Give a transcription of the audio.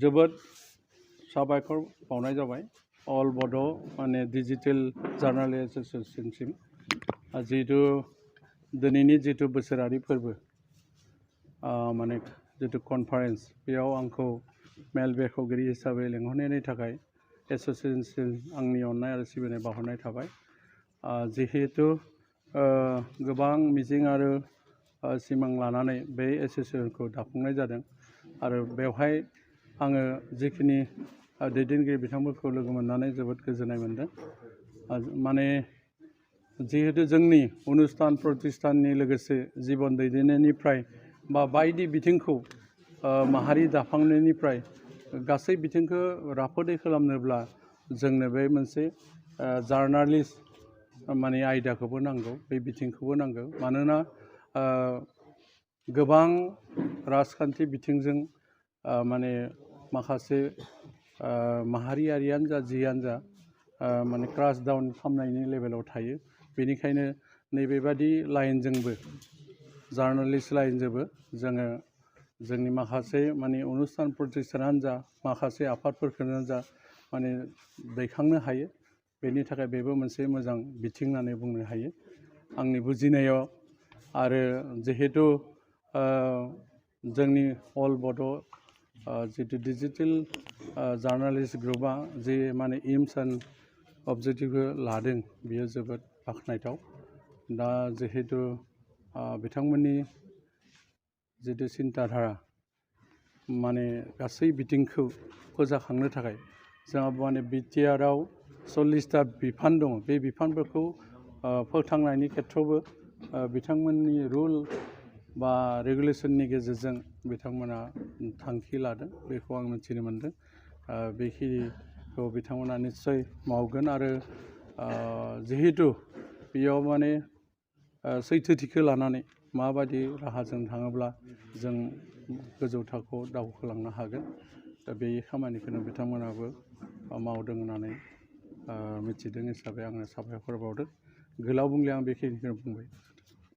जोबोद साबायखर बावनाय जाबाय अल बड' माने डिजिटेल जार्नाल एस'सिएशनसिम जिहेतु दिनैनि जितु बोसोरारि फोरबो माने जितु कनफारेन्स बेयाव आंखौ मेल बेखेवगिरि हिसाबै लेंहरनायनि थाखाय एस'सिएशन आंनि अननाय आरो सिबिनाय बावहरनाय थाबाय जिहेतु गोबां मिजिं आरो सिमां लानानै बे एस'सिएशनखौ दाफुंनाय जादों आरो बेवहाय आङो जिखिनि दैदेनगिरि बिथांमोनखौ लोगो मोननानै जोबोद गोजोननाय मोनदों माने जिहेतु जोंनि अनुस्थान प्रतिष्ठाननि लोगोसे जीवन दैदेननायनिफ्राय बा बायदि बिथिंखौ माहारि दाफांनायनिफ्राय गासै बिथिंखौ राफोदै खालामनोब्ला जोंनो बे मोनसे जार्नालिस्ट माने आयदाखौबो नांगौ बे बिथिंखौबो नांगौ मानोना गोबां राजखान्थि बिथिंजों माने माखासे माहारियारियानो जा जियानो जा माने क्रास डाउन खालामनायनि लेभेलाव थायो बेनिखायनो नैबेबादि लाइनजोंबो जार्नालिस्ट लाइनजोंबो जोङो जोंनि माखासे माने अनुस्थान प्रतिष्ठानानो जा माखासे आफादफोरखौनो जा माने दैखांनो हायो बेनि थाखाय बेबो मोनसे मोजां बिथिं होननानै बुंनो हायो आंनि बुजिनायाव आरो जिहेतु जोंनि अल बड' जितु डिजिटेल जार्नालिस्ट ग्रुपआ जे माने एम्स एन्ड अबजेक्टिभखौ लादों बियो जोबोद बाख्नायथाव दा जिहेतु बिथांमोननि जितु सिन्ताधारा माने गासै बिथिंखौ फोजाखांनो थाखाय जोंहा माने बिटिआरआव 40टा बिफान दङ बे बिफानफोरखौ फोथांनायनि खेथ्रआवबो बिथांमोननि रुल बा रेगुलेसननि गेजेरजों बिथांमोना थांखि लादों बेखौ आं मिथिनो मोनदों बेखिनिखौ बिथांमोना निस्सय मावगोन आरो जिहेतु बेयाव माने सैथोथिखौ लानानै माबायदि राहाजों थाङोब्ला जों गोजौ थाखोआव दावखोलांनो हागोन दा बे खामानिखौनो बिथांमोनाबो मावदों होननानै मिथिदों हिसाबै आङो साबायखर बावदों गोलाव बुंले आं बेखिनिखौनो बुंबाय